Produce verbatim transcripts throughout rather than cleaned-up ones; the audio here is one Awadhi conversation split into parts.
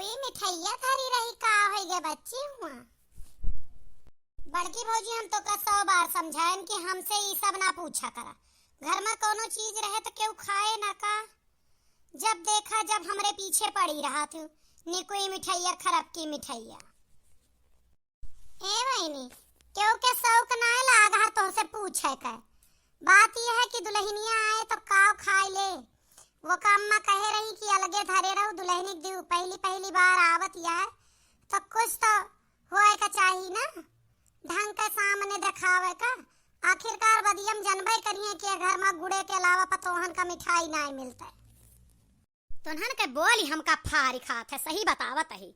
कोई मिठाइया धरी रही, का होइ गए बच्ची हुआ? बड़की भौजी, हम तोका सौ बार समझाएन कि हमसे ई सब ना पूछा करा। घर में कौनो चीज रहे तो केहू खाए ना का? जब देखा जब हमरे पीछे पड़ी रहत हू, निकुई मिठाइया, खरब की मिठाइया। ए बहिनी, केहू के शौक नाय लाग हर तोहसे पूछे के। बात यह है कि दुल्हनिया आए तो काव खाए ले। वो का अम्मा कहे रही कि अलगे धरे रहू, दुल्हनी के दिउ पहली पहली बार आवत यह, तो कुछ तो होए का चाही ना, ढंग के सामने देखावे का। आखिरकार बदियम जनबे करिए कि घर में गुड़े के अलावा पतोहन का मिठाई नाय मिलते। तोहन के बोली हमका फारी खात है, सही बतावत ही।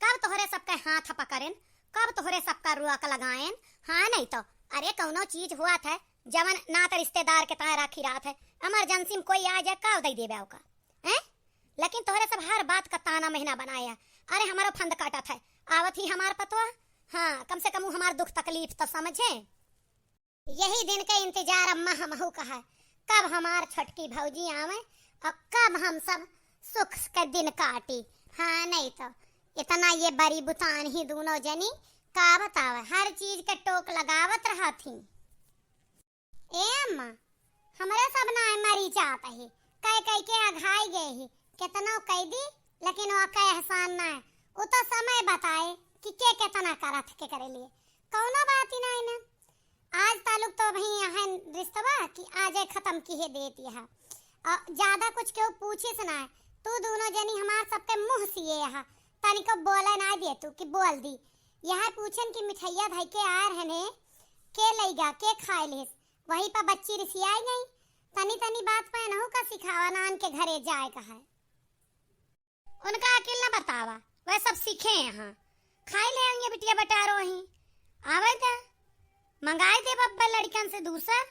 कब तोहरे सबके हाथ पकड़ेन, कब तोहरे सबका रोक लगाएन? हाँ, नहीं तो, अरे, कौनो चीज हुआ था, जवन नात रिश्तेदार के ताए राखी रात है, emergency में कोई आ जाए, काव दे देबे ओका, हैं? लेकिन तोहरे सब हर बात का ताना महीना बनाया। अरे, हमारो फंद काटत है, आवत ही हमार पतवा, हाँ, कम से कम उ हमार दुख तकलीफ तो समझे। यही दिन के इंतजार अम्मा हमहू का है, कब हमार छोटकी भौजी आवे और कब हम सब सुख के दिन काटी। हाँ, नहीं तो इतना ये बड़ी बुतान ही दोनों जनी का बतावे, हर चीज के टोक लगावत रहत ही। ए अम्मा, हमरे सब ना मरी जात ही, कह कह के अघाई गए ही, केतनो कह दी, लेकिन ओका एहसान ना है। उ तो समय बताए कि के केतना करत के करे लिए, कौनो बात ही ना है ना। आज तालुक तो अभी यहाँ रिश्तवा कि आजे खत्म किहे देत यह। अ, ज्यादा कुछ केहू पूछिस ना। तू दोनों जनी हमार सबके मुँह सिए यह। तनिको बोले ना दे तू कि बोल दी। यह पूछन कि मिठैया धइ के आए रहने, के लइगा, के खाए लेस? वही पर बच्ची रिसियाई गई। तनी तनी बात पे नहु का सिखावा, नान के घरे जाए का है। उनका अकेल ना बतावा, वह सब सीखे यहाँ। खाई ले आएंगे बिटिया बटारो ही। आवे दे, मंगाए दे बब्बे लड़कन से दूसर।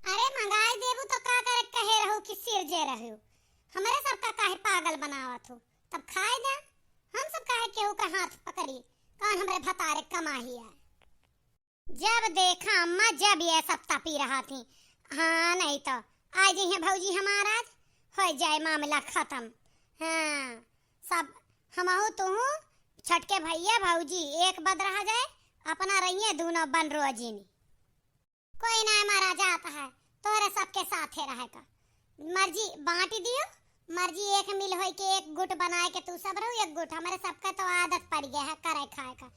अरे मंगाए देबू तो का करे, कहे रहू कि सिर जे रहू। हमरे सबका काहे पागल बनावत हो? तब खाए दे, हम सब काहे केहू का हाथ पकड़ी? कौन हमरे भतारे कमाही है? जब देखा अम्मा, जब ये सब तपी रहा थी। हाँ, नहीं तो आ जइहे भौजी हमार आज, हो जाए मामला खत्म। हाँ, सब हमहू तुहू, छोटके भैया भौजी एक बद रहा जाए, अपना रहिए दोनों बन रोजिनी। कोई ना मारा जात है, तोहरे सबके साथे रहे का। मर्जी बांट दियो, मर्जी एक मिल होई के एक गुट बनाए के तू सब रहू, एक गुट। हमरे सबका तो आदत पड़ गया है करे खाए का।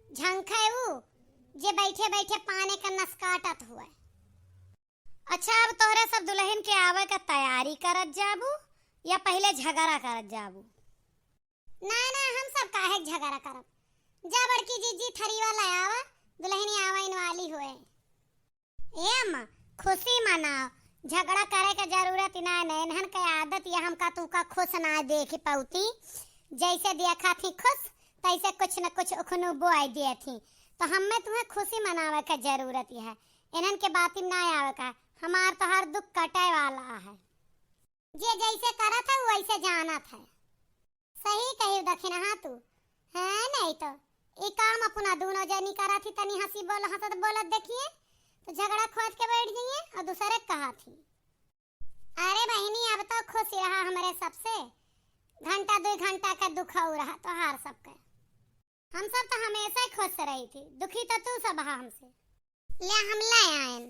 झंखे ऊ जे बैठे बैठे पाने का नस काटत हुए। अच्छा, अब तोहरे सब दुल्हन के आवे का तैयारी करत जाबू या पहले झगड़ा करत जाबू? ना, ना, हम सब काहे के झगड़ा करब? जा बड़की जीजी थरीवा ले आवा, दुल्हनी आवे वाली हुए। ए अम्मा, खुशी मनाओ, झगड़ा करे के जरूरत ही ना है। इन्हन के आदत ये हमका तू का खुश ना देख पौती। जैसे देखा थी खुश, तैसे कुछ न कुछ उखनू बोआई दिए थी। तो हमें तुम्हें खुशी मनावे के जरूरत ही है, इन्हन के बात ही ना आवे का। हमार तो हर दुख कटे वाला है। जे जैसे करत है, वैसे जानत है। सही कही दखिनहा तू। हैं, नहीं तो ई काम अपना दोनों जनी करत ही, तनी हंसी बोल, हंसत बोलत देखिए, तो झगड़ा खोज के बैठ जाइए और दूसरे कहा थी। अरे बहिनी, अब तो खुश रहा हमरे सबसे, घंटा दो घंटा का दुख हो रहा तोहार सबके। हम सब तो हमेशा ही खुश रही थी, दुखी तो तू सब हा हमसे। ले हम ले आएन।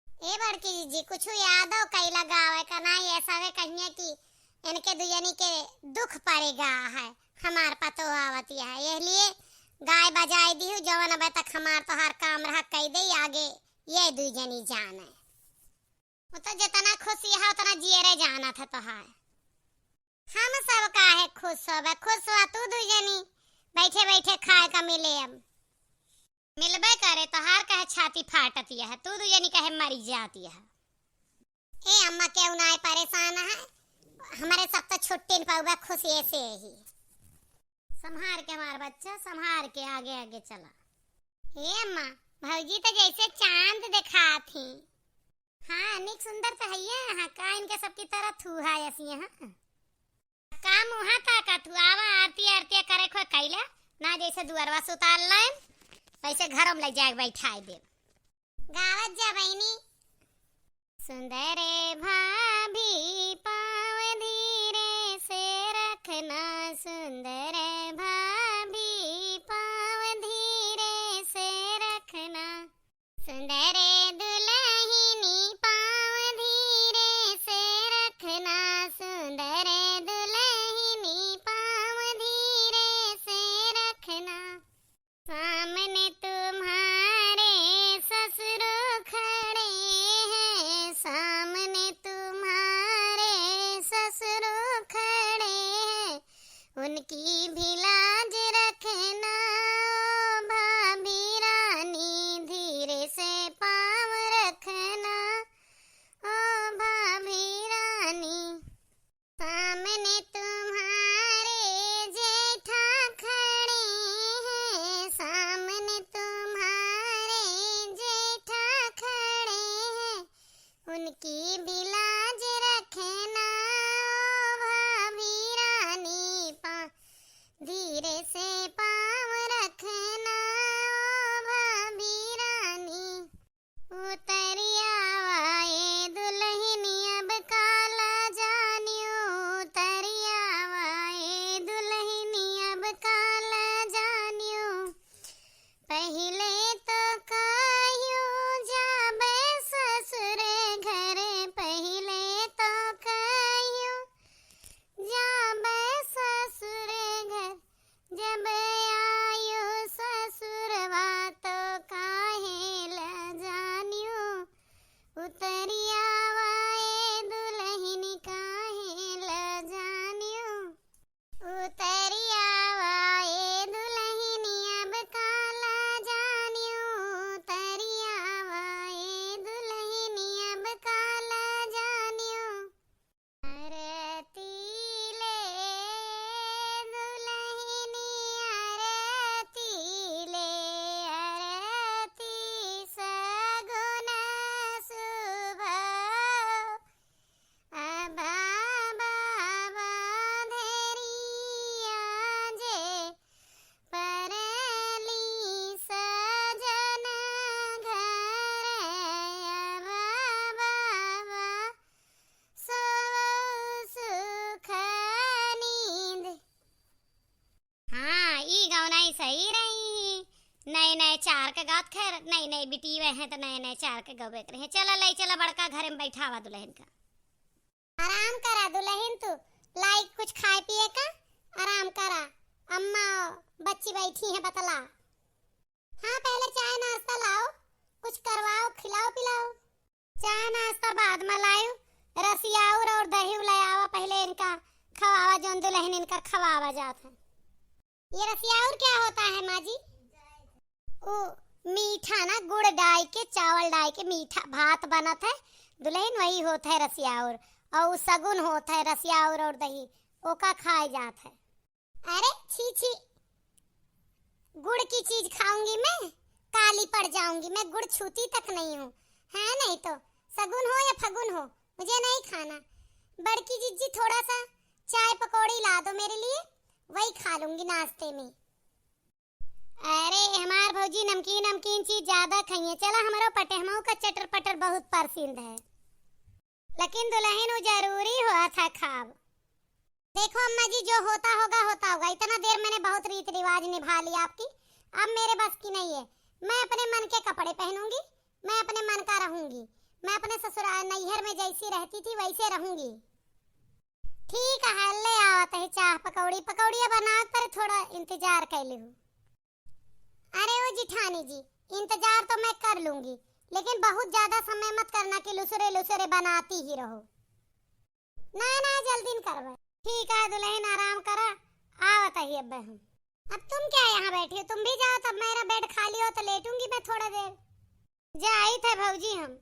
ए बड़की जीजी, कुछ यादव कैला गावे का ना, ये सवे कहिए कि इनके दुजनी के दुख पड़ेगा है, हमार पतो आवती है, यह लिए गाय बजाए दिहु, जवन अब तक हमार तोहार काम रहा कह दे, आगे ये दुजनी जाने। वो तो जितना खुश है उतना जियरे जानत है तोहार। हम सब काहे खुश होबे, खुश हुआ तू दुजनी, बैठे बैठे खाए का मिले। अब मिलबे करे, तोहार कहे छाती फाटत यह, तू दुजनी कहे मरी जात यह। ए अम्मा, केहू नाय परेशान है, हमरे सब तो छुट्टी न पाउबे खुशी से ही। संभार के हमार बच्चा, संभार के आगे आगे चला। ए अम्मा, भौजी तो जैसे चांद दिखात ही। हाँ, निक सुंदर तो है ये, हाँ, का इनके सबकी तरह थूहा ऐसी, हाँ। का मुँहा ताकत हु? आवा, आरती, आरती करे खो कैला, ना जैसे दुअरवा सुतार लाइन, वैसे घरों में ले जाके बैठाए देब। गावत जा बहिनी। सुंदर भाभी पाँव धीरे से रख ना सुंदर भाभी पाँव धीरे से रखना। सुंदर दुलहिनी पाँव धीरे से रखना, सुंदर दुलहिनी पाँव धीरे से रखना। सामने तुम्हारे ससुर खड़े हैं, सामने तुम्हारे ससुर खड़े हैं, उनकी भी लाज रखना, ओ भाभी रानी, धीरे से पाँव रखना, ओ भाभी रानी। सामने तुम्हारे जेठा खड़े हैं, सामने तुम्हारे जेठा खड़े हैं, उनकी भी लाज रखना, ओ भाभी रानी, पा-, धीरे से पाँव रखना, ओ भाभी रानी। उतरिया वाए दुलहिनी अब काला जानियो, उतरिया वाए दुलहिनी अब काला जानियो। पहिले तो कहियो जाबे ससुर घर, पहिले तो कहियो जाबे ससुर घर, जब आयो ससुरवा तो काहे लजानियो। उतरिया वाए दुलहिनी काहे लजानियो। उतरिया वाए दुलहिनी अब काला जानियो, उतरिया वाए दुलहिनी अब काला जानियो। आरती ले दुलहिनी आरती ले, आरती सगुन शुभ। अबा बाबा धरिया जे परली सजन घर, अबा बाबा सोवो सुख नींद। हाँ, ई गौना ही सही रही। नए नए चार के गात, खैर, नई नई बिटी वै हैं तो नए नए चार के गौबे करे हैं। चला, ले चला, बड़का घर में बैठावा दुलहिन का। आराम करा दुलहिन तू, लाई कुछ खाए पिए का, आराम करा। अम्मा बच्ची बैठी हैं बतला। हाँ, पहले चाय नाश्ता लाओ, कुछ करवाओ, खिलाओ पिलाओ। चाय नाश्ता बाद में लायो, रसियाउर और दही ले आवा, पहले इनका खवावा, जौन दुलहिन इनका खवावा जात है। ये रसियाउर क्या होता है माँ जी? ओ मीठा ना, गुड़ डाई के, चावल डाई के मीठा भात बनत है दुलहिन, वही होत है रसियाउर। और उ सगुन होत है रसियाउर और दही, ओका खाए जात है। अरे छी छी, गुड़ की चीज खाऊंगी मैं, काली पड़ जाऊंगी मैं, गुड़ छूती तक नहीं हूँ। है नहीं तो सगुन हो या फगुन हो, मुझे नहीं खाना। बड़की जिज्जी, थोड़ा सा चाय पकौड़ी ला दो मेरे लिए, वही खा लूंगी नाश्ते में। अरे हमार भौजी नमकीन नमकीन चीज ज्यादा खाइए, चला हमरो पटेहमऊ का चटर पटर बहुत पसंद है। लेकिन दुलहिन, वो जरूरी हुआ था खाब। देखो अम्मा जी, जो होता होगा, होता होगा। इतना देर मैंने बहुत रीत रिवाज निभा लिया आपकी, अब मेरे बस की नहीं है। मैं अपने मन के कपड़े पहनूंगी, मैं अपने मन का रहूंगी, मैं अपने ससुराल नैहर में जैसी रहती थी वैसे रहूंगी। ठीक है, ले आवत है चाह पकौड़ी, पकौड़िया बनावत पर थोड़ा इंतजार कर लिहू। अरे ओ जिठानी जी, इंतजार तो मैं कर लूंगी, लेकिन बहुत ज्यादा समय मत करना कि लुसुरे लुसुरे बनाती ही रहो। ना ना, जल्दी न करबे। ठीक है दुलहिन, आराम करा, आवत ही अब्बे हम। अब तुम क्या यहाँ बैठी हो, तुम भी जाओ, तब मेरा बेड खाली हो तो लेटूंगी मैं थोड़ा देर। जाइत है भौजी हम।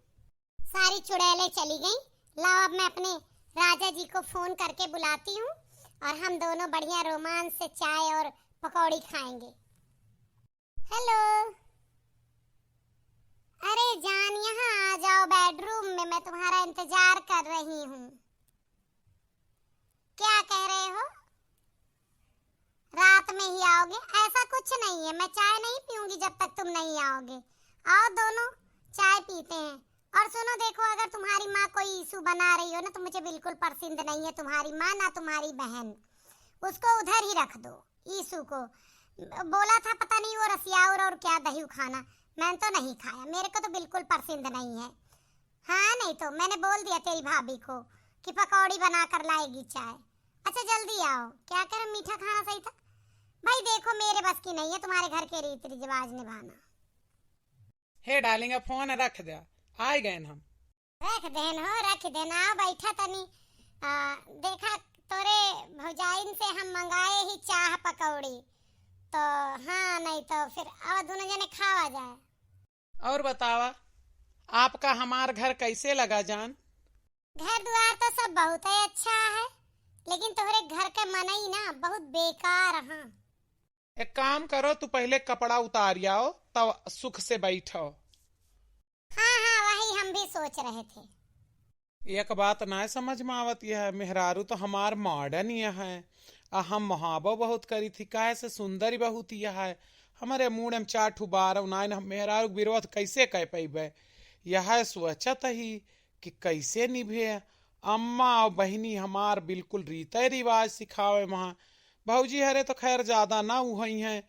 सारी चुड़ैलें चली गईं। लाओ, अब मैं अपने राजा जी को फोन करके बुलाती हूँ और हम दोनों बढ़िया रोमांस से चाय और पकौड़ी खाएंगे। हेलो, अरे जान, यहाँ आ जाओ बेडरूम में, मैं तुम्हारा इंतजार कर रही हूँ। क्या कह रहे हो? रात में ही आओगे? ऐसा कुछ नहीं है, मैं चाय नहीं पीऊंगी जब तक तुम नहीं आओगे। आओ दोनों चाय पीते हैं। और सुनो, देखो, अगर तुम्हारी माँ कोई इशू बना रही हो ना, तो मुझे बिल्कुल पसंद नहीं है तुम्हारी माँ, ना तुम्हारी बहन। उसको उधर ही रख दो। ईशु को बोला था, पता नहीं वो रसिया और, और क्या दही खाना, मैंने तो नहीं खाया, मेरे को तो बिल्कुल पसंद नहीं है। हाँ, नहीं तो मैंने बोल दिया तेरी भाभी को कि पकौड़ी बना कर लाएगी चाय। अच्छा, जल्दी आओ, क्या करें, मीठा खाना सही था। भाई देखो, मेरे बस की नहीं है तुम्हारे घर के रीति रिवाज निभाना। हे डार्लिंग, अब फोन रख दे, आइ गएन हम। रख देन हो, रख देन, आओ बैठा तनी। आ, देखा, तोरे भौजाइन से हम मंगाए ही चाह पकौड़ी, तो हाँ, नहीं तो फिर आओ दोनों जने खावा जाए। और बतावा, आपका हमार घर कैसे लगा जान? घर दुआर तो सब बहुत ही अच्छा है, लेकिन तोहरे घर के मनई ना बहुत बेकार हैं। एक काम करो, तू पहले कपड़ा उतार आओ, तब सुख से बैठो। हाँ, हाँ, वही हम भी सोच रहे थे। एक बात ना समझ में आवत यह है, मेहरारू तो हमार मॉडर्न यह है, आ हम मोहाबो बहुत करी थी, काहे से सुंदर ही बहुत यह है। हमारे मूड़ में चार ठू बारह नाइन, हम मेहरारू के विरोध कैसे कह पैबे? यह सोचत ही कि कैसे निभे। अम्मा और बहिनी हमार बिल्कुल रीते रिवाज सिखावे वहाँ। भौजी हरे तो खैर ज्यादा ना उहई हैं,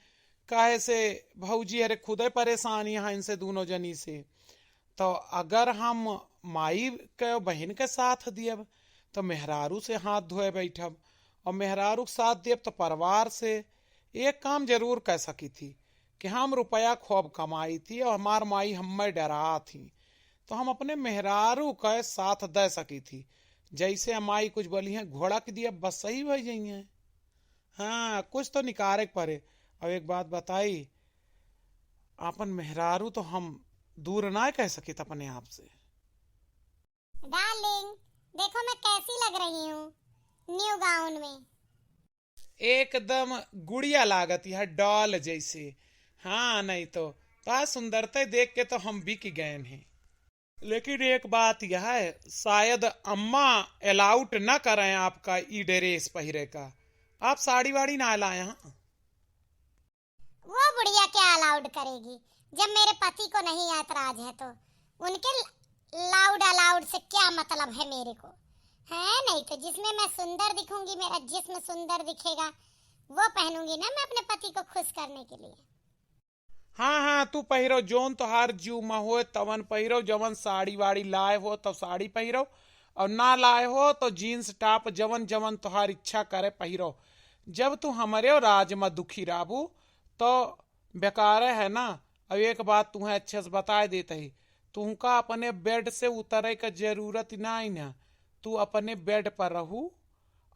काहे से भौजी हरे खुदे परेशान यहाँ इनसे दोनों जनी से। तो अगर हम माई के बहिन के साथ दियब तो मेहरारू से हाथ धोए बैठब, और मेहरारू के साथ दियब तो परिवार से। एक काम जरूर कह सकी थी कि हम रुपया खूब कमाई थी और हमार माई हमें डरा थी, तो हम अपने मेहरारू के साथ दे सकी थी। जैसे माई कुछ बोली हैं, घोड़क दिया, बस सही हो जाई हैं। हाँ, कुछ तो निकारे के पड़े। अब एक बात बताई, अपन मेहरारू तो हम दूर ना कह सकित अपने आप से। डार्लिंग, देखो मैं कैसी लग रही हूँ न्यू गाउन में। एकदम गुड़िया लागत यह, डॉल जैसे। हाँ, नहीं तो ता सुंदरता देख के तो हम बिक गए हैं। लेकिन एक बात यह है, शायद अम्मा अलाउड ना करें आपका ई ड्रेस पहिरे का। आप साड़ी वाड़ी ना लाए हैं? वो बुढ़िया क्या अलाउड करेगी, जब मेरे पति को नहीं ऐतराज है तो? उनके ल-, लाउड अलाउड से क्या मतलब है मेरे को? है नहीं तो जिसमें मैं सुंदर दिखूंगी, मेरा जिस्म सुंदर दिखेगा, वो पहनूंगी ना मैं अपने पति को खुश करने के लिए। हाँ, हाँ, तू पहिरो, जौन तोहार जीव में होए तवन पहिरो, जवन साड़ी वाड़ी लाए हो तो साड़ी पहिरो, और ना लाए हो तो जींस टॉप, जवन जवन तोहार इच्छा करे पहिरो। जब तू हमरे राज में दुखी रहबू तो बेकार है ना। अब एक बात तुहें अच्छे से बताए देत ही, तुमका अपने बेड से उतरे का जरूरत नाई ना, तू अपने बेड पर रहू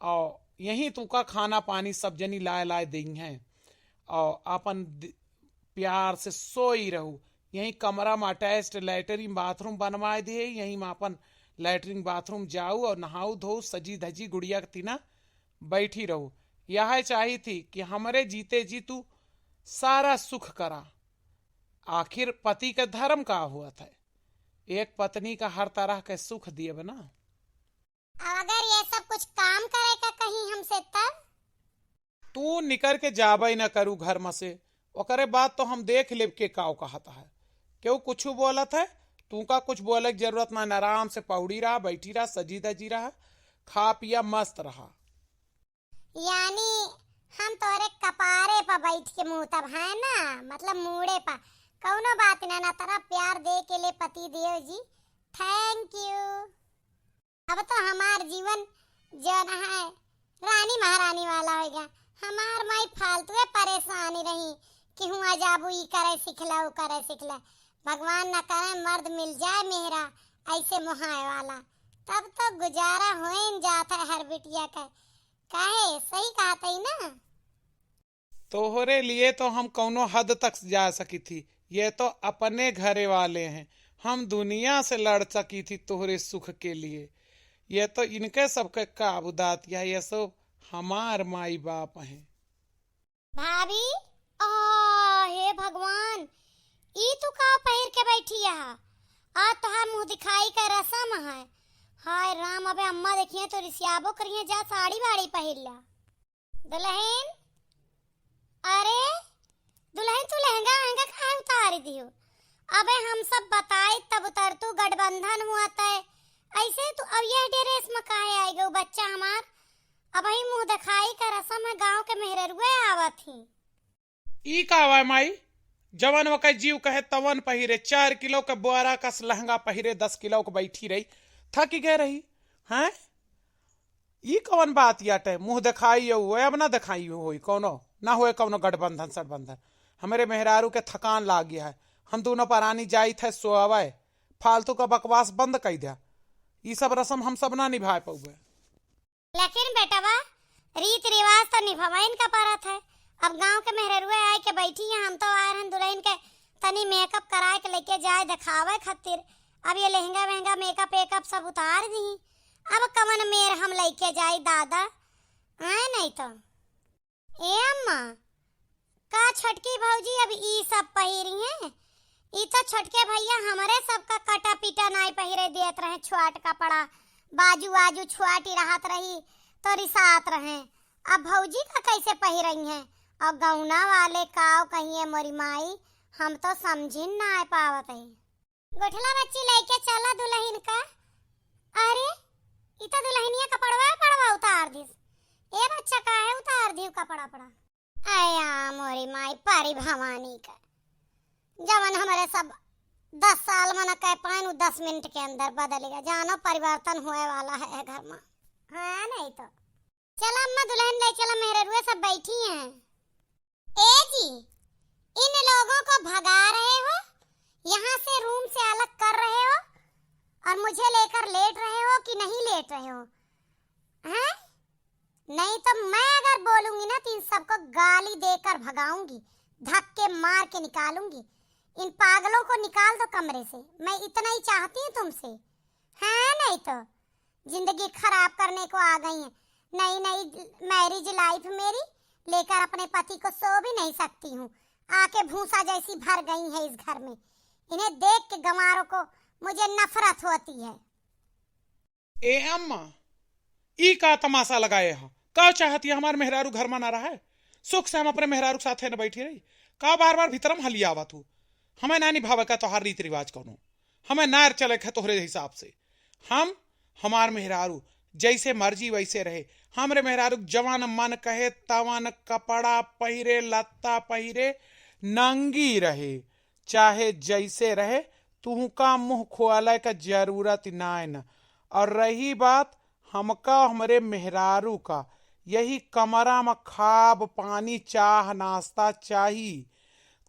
और यहीं तुमका खाना पानी सब जनी लाए लाए देई हैं और अपन दि-, प्यार से सोई रहू। यहीं कमरा में अटैच्ड लैट्रिन बाथरूम बनवाए दिए, यहीं में अपन लैट्रिन बाथरूम जाऊ और नहाऊ धोऊ, सजी धजी गुड़िया के तीना बैठी रहू। यह चाही थी कि हमरे जीते जी तू सारा सुख करा। आखिर पति का धर्म का हुआ था? एक पत्नी का हर तरह के सुख दियब ना। अब अगर ये सब कुछ काम करे का कहीं हमसे तब? तू निकर के जाबे न करू घर में से, ओकरे बाद तो हम देख लेब के काव कहत है। केहू कुछ बोलत है, तू का कुछ बोले के जरूरत ना, आराम से पौड़ी रहा, बैठी रहा, सजी धजी रहा, खा पिया मस्त रहा। यानी हम तोरे कपारे पर बैठ के मुतब है ना, मतलब मूड़े पर। कौनो बात ना, ना तरह प्यार दे के लिए पति देव जी, thank you। अब तो हमार जीवन जौन है रानी महारानी वाला होइगा। हमार माई फालतू परेशान रही कि हुआ जाबू, ई करे सिखला, ऊ करे सिखला। भगवान न करे मर्द मिल जाए मेहरा ऐसे मोहाए वाला, तब तो गुजारा होइन जात है हर बिटिया का। काहे, सही कहत ही ना? तोहरे लिए तो हम कौनो हद तक जा सकी थी। ये तो अपने घरे वाले हैं, हम दुनिया से लड़ सकी थी तोहरे सुख के लिए। ये तो इनके सबके का बुदात, या ये सब हमार माई बाप हैं। भाभी, आ, हे भगवान, ई तू का पहिर के बैठी है? आज तोहार मुंह दिखाई का रसम है। हाय राम, अबे अम्मा देखिए तो रिसियाबो करिए, जा साड़ी वाड़ी पहिर ला। दुल्हन, अरे दुल्हन, तू लहंगा वहंगा काहे उतारी दियो? अबे हम सब बताई तब उतर तू, गठबंधन हुआ तय। ऐसे तू अब यह ड्रेस में काहे आई गयो बच्चा हमार? अब ही मुंह दिखाई का रस समय गाँव के मेहररुए आवत ही। ई का हवा माई, जवन ओकर जीव कहे तवन पहिरे, चार किलो के बोरा कस लहंगा पहिरे, दस किलो के बैठी रही, थकी गए रही, हैं? ई कवन बात याटे? मुँह देखाई होए, अब ना देखाई होई कौनो, ना होए कौनो गठबंधन सठबंधन। हमरे मेहरारू के थकान लाग गया है, हम दोनों परानी जाइत है सोअवे, फालतू का बकवास बंद कई द्या। ई सब रस्म हम सब ना निभाए पउबे। लेकिन बेटवा, रीत रिवाज तो निभावइन का परत है। अब गाँव के मेहररुए आए के बैठी हैं, हम तो आए रहन दुल्हन के तनी मेकअप कराए के लेके जाए देखावे खातिर। अब ये लहंगा वहंगा मेकअप वेकअप सब उतार दी। अब कवन मेर हम लेके जाई दादा, आए नहीं तो। ए अम्मा, का छोटकी भौजी अब ई सब पहिरी हैं? ई तो छोटके भैया हमरे सबका कटा पीटा नाई पहिरे देत रहे, छोट कपड़ा, बाजू आजू छोटी रहत रही तो रिसात रहे। अब भौजी का कैसे पहिरई हैं? और गौना वाले काव कहिए मोरी माई, हम तो समझिन नाई पावत है। गोठला बच्ची लेके चला दुल्हन का। अरे, ई तो दुल्हनिया कपड़वा पड़वा उतार दिस। ए बच्चा, काहे उतार दियो कपड़ा पड़ा? अया मोरी माई परी भवानी का, जवन हमरे सब दस साल में न कह पाए, उ दस मिनट के अंदर बदल गया। जानो परिवर्तन होए वाला है घर में। हाँ, नहीं तो। चला अम्मा, दुल्हन ले चला, मेहररुए सब बैठी हैं। ए जी, इन लोगों को भगा रहे हो, यहाँ से रूम से अलग कर रहे हो और मुझे लेकर लेट रहे हो कि नहीं लेट रहे हो, हैं? नहीं तो मैं अगर बोलूंगी ना तो इन सबको गाली देकर भगाऊंगी, धक्के मार के निकालूंगी। इन पागलों को निकाल दो कमरे से, मैं इतना ही चाहती हूँ तुमसे। हाँ, नहीं तो जिंदगी खराब करने को आ गई हैं। नई नई मैरिज लाइफ मेरी, लेकर अपने पति को सो भी नहीं सकती हूँ। आके भूसा जैसी भर गई है इस घर में। इन्हें देख के गंवारों को मुझे नफरत होती है। ए अम्मा, ई का तमाशा लगाए हो? का चाहती है, हमार मेहरारू घर में ना रहे? सुख से हम अपने मेहरारू के साथे न बैठी रही? का बार बार भीतर में हली आवत हो? हमें ना निभावे का तोहार रीत रिवाज कौनो, हमें ना चले के तोहरे हिसाब से। हम, हमार मेहरारू जैसे मर्जी वैसे रहे। हमरे मेहरारू जवन मन कहे तवन कपड़ा पहिरे, लत्ता पहिरे, नंगी रहे, चाहे जैसे रहे, तुहका मुँह खोले का जरूरत नाय न। और रही बात हमका, हमरे मेहरारू का, यही कमरा में खाब, पानी, चाह, नाश्ता चाही,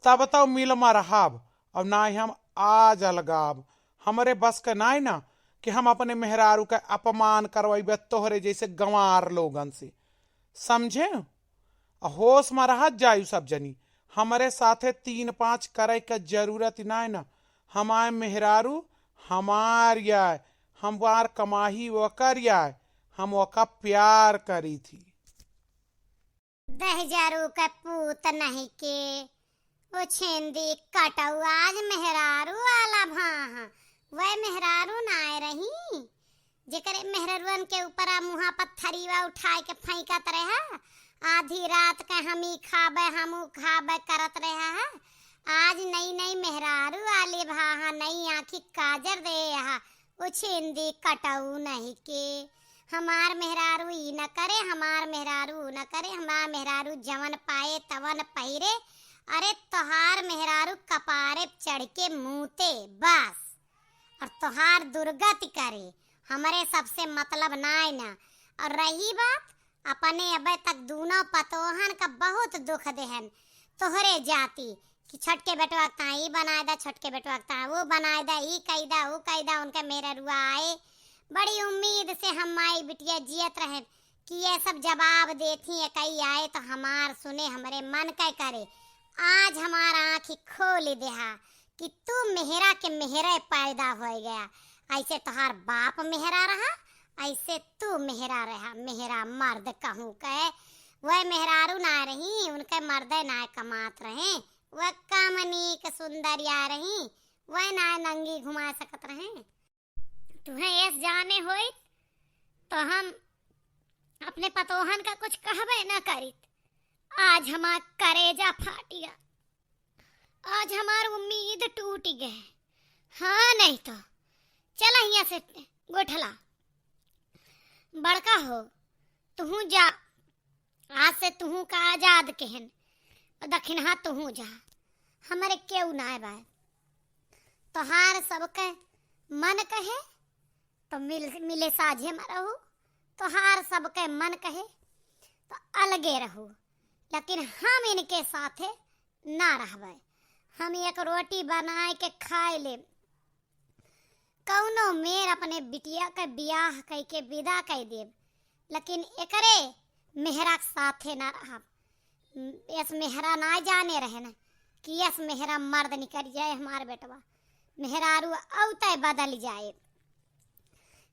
तब तो मिल में रहब, और ना ही हम आज अलगाब। हमरे बस के नाय ना कि हम अपने मेहरारू का अपमान करवाइबे तोहरे जैसे गंवार लोगन से, समझे? आ होश में रहत जायु सब जनी, हमरे साथे तीन पाँच करे के जरूरत नाय ना। हमार मेहरारू हमार याय, हमार कमाही ओकर याय, हम ओका प्यार करी थी। दहिजरू के पूत नहीं के, ओ छेंदी कटऊ आज मेहरारू वाला भाहा, वह मेहरारू नाय रही। जेकरे मेहररुअन के ऊपरा मुँहा पत्थरीवा उठाए के फेंकत रहा, आधी रात के हम ई खाबे, हम ऊ खाबे करत रहा है। आज नई नई मेहरारू आले भा हा, नई आँखी काजर दे हा, उछिंदी कटऊ नहीं के। हमार मेहरारू ई न करे, हमार मेहरारू ऊ न करे, हमार मेहरारू जवन पाए तवन पहिरे। अरे तोहार मेहरारू कपारे चढ़ के मूते बस। और तोहार दुर्गति करे, हमरे सबसे मतलब नाय ना। और रही बात, अपने अबे तक दूनो पतोहन का बहुत दुख देहन तोहरे जाति कि छोटके बेटवा के ताई बनाए दा, छोटके बेटवा के ताई वो बनाए दा, ई कई दा, वो कई दा, उनके मेहररुआ आए। बड़ी उम्मीद से हम माई बिटिया जियत रहे कि ये सब जवाब देती है, कई आए तो हमार सुने, हमरे मन के करे। आज हमार आँखी खोल देहा कि तू मेहरा के मेहरे पैदा होय गया। ऐसे तोहार बाप मेहरा रहा, ऐसे तू मेहरा रहा। मेहरा मर्द कहूँ के, वह मेहरारू ना रही, उनके मर्दे ना कमात रहे, वह काम नीक सुंदरिया रही, वह ना नंगी घुमा सकत रहे। तुहें एस जाने होइत तो हम अपने पतोहन का कुछ कहबे न करित। आज हमार करेजा फाटिया, आज हमार उम्मीद टूट गए। हाँ नहीं तो चला हियाँ से गोठला। बड़का हो, तुहूँ जा, आज तुहूँ का आजाद केहन, और दखिनहा तुहूँ जा, हमरे केहू नाय बा। तोहार सबके मन कहे तो मिल, मिले साझे में रहू, तोहार सबके मन कहे तो अलगे रहू, लेकिन हम इनके साथे ना रहबे। हम एक रोटी बनाए के खाए लेब, कौनो मेर अपने बिटिया के बियाह कई के विदा कई देब, लेकिन एकरे मेहरा के साथे ना रहब। यस मेहरा ना जाने रहे न कि यस मेहरा मर्द निकल जाए हमार बेटवा, मेहरारू औते बदल जाए।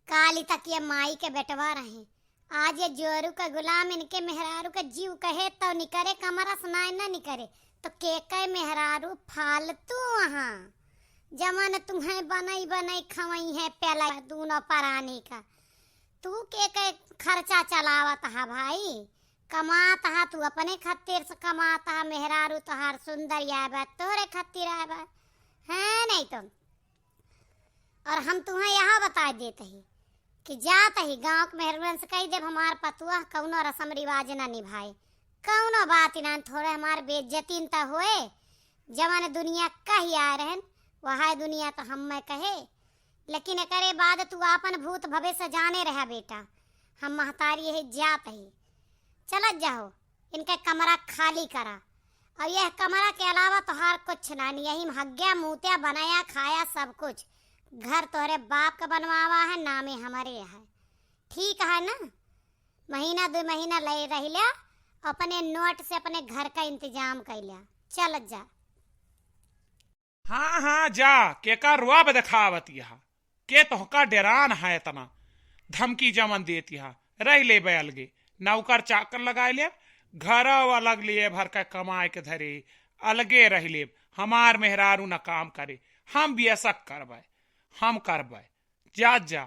काली तक ये माई के बेटवा रहे, आज ये जोरू का गुलाम इनके मेहरारू का जीव कहे तो निकरे कमरा से नाय ना निकरे। तो के के मेहरारू फालतू अहाँ, जवन तुम्हें बनई बनई खवई है प्याला दूनो परानी का। तू के के खर्चा चलावत हा भाई, कमात हा तू अपने खातिर से कमात हा, मेहरारू तोहार सुंदर आए बा, तोहरे खातिर आए बा, है नहीं तो। और हम तुम्हें यह बताइ देत ही कि जात ही गाँव के मेहरुअन से कहि देब, हमार पतुआ कौनो रसम रिवाज ना निभाए, कौनो बात ना, थोड़े हमार बेइज्जती न त होए, जवन दुनिया कहि आए रहन, वह दुनिया तो हम मैं कहे। लेकिन एकरे बाद तू आपन भूत भविष्य जाने रहा बेटा, हम महतारी यही जात ही, चलत जाहो। इनके कमरा खाली करा। और यह कमरा के अलावा तोहार कुछ ना, यही में हग्या, मूत्या, बनाया, खाया सब कुछ। घर तोहरे बाप का बनवावा है, नामे हमरे है। ठीक है ना? महीना दो महीना ले रह लिया, अपने नोट से अपने घर का इंतजाम कर लिया। चल जा। हाँ, हाँ, जा, केका रुआब देखावत यहा? के तोहका डेरान है इतना? धमकी जमन देत यहा, रह लेबे अलगे, नौकर चाकर लगाए लेब, घरव अलग लिए भर के कमाए के धरे, अलगे रह लेब। हमार मेहरारू न काम करे, हम बेशक करबे, हम करबे। जा, जा,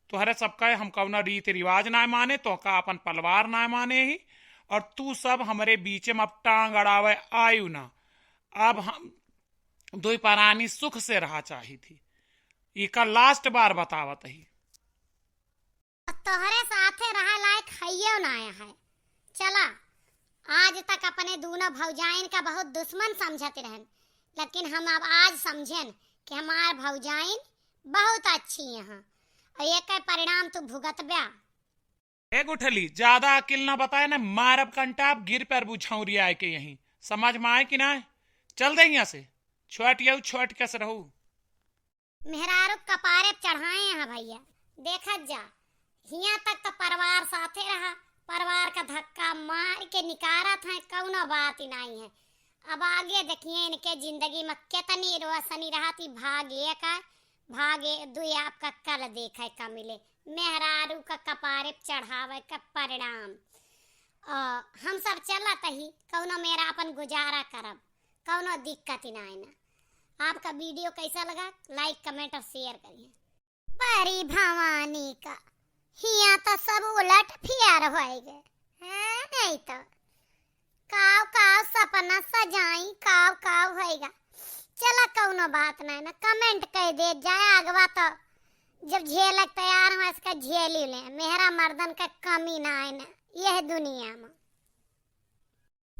तोहरे सबका हम कौनो रीति रिवाज ना माने, तोहका अपन पलवार ना माने ही, और तू सब हमरे बीचे में अब टांग अड़ावे आयु ना। अब हम दुई परानी सुख से रहा चाही थी। इका last बार बतावत ही। तोहरे साथे रहे लायक हइयो ना है। चला, आज तक अपने दूनो भौजाइन का बहुत दुश्मन समझत रहन, लेकिन हम अब आज समझेन कि हमार भौजाइन बहुत अच्छी यहाँ, और एकर परिणाम तू भुगतब्या। ए गुठली, ज्यादा अकिल ना बताए ना, मारब कंटाप, गिर पर बुझौरी आए के यहीं। समझ में आए कि ना? चल दे यहाँ से, छोट यऊ छोट कस रहू। मेहरारू कपारे पे चढ़ाए हैं भैया, देखत जा, हियाँ तक तो परिवार साथे रहा, परिवार का धक्का मार के निकारत हैं, कौनो बात ही नहीं है। अब आगे देखिए इनके जिंदगी में कितनी रोशनी रहती, भाग एक है, भाग ए-, दुई आपका कल देखे का मिले, मेहरारू का कपारे पे चढ़ावे का परिणाम। अ, हम सब चलत ही, कौनो मेरा अपन गुजारा करब, कौनो दिक्कत ही ना है ना। आपका video कैसा लगा, like, comment और share करिए। परी भवानी का हियाँ तो सब उलट फियर होइगे, हैं नहीं तो। काव काव सपना सजाई, काव काव होइगा। चला कौनो बात नहीं ना, comment कइ दे जाए अगवा तो जब झेलक तैयार हो इसका झेली ले। मेहरा मर्दन का कमी ना है ना यह दुनिया में।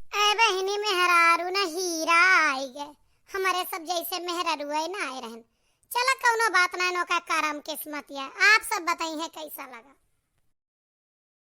ए बहिनी, मेहरारू न हीरा आइगे, हमरे सब जैसे मेहरारू ना आए रहन। चला कौनो बात ना, नोका करम किस्मत या। आप सब बताई है कैसा लगा।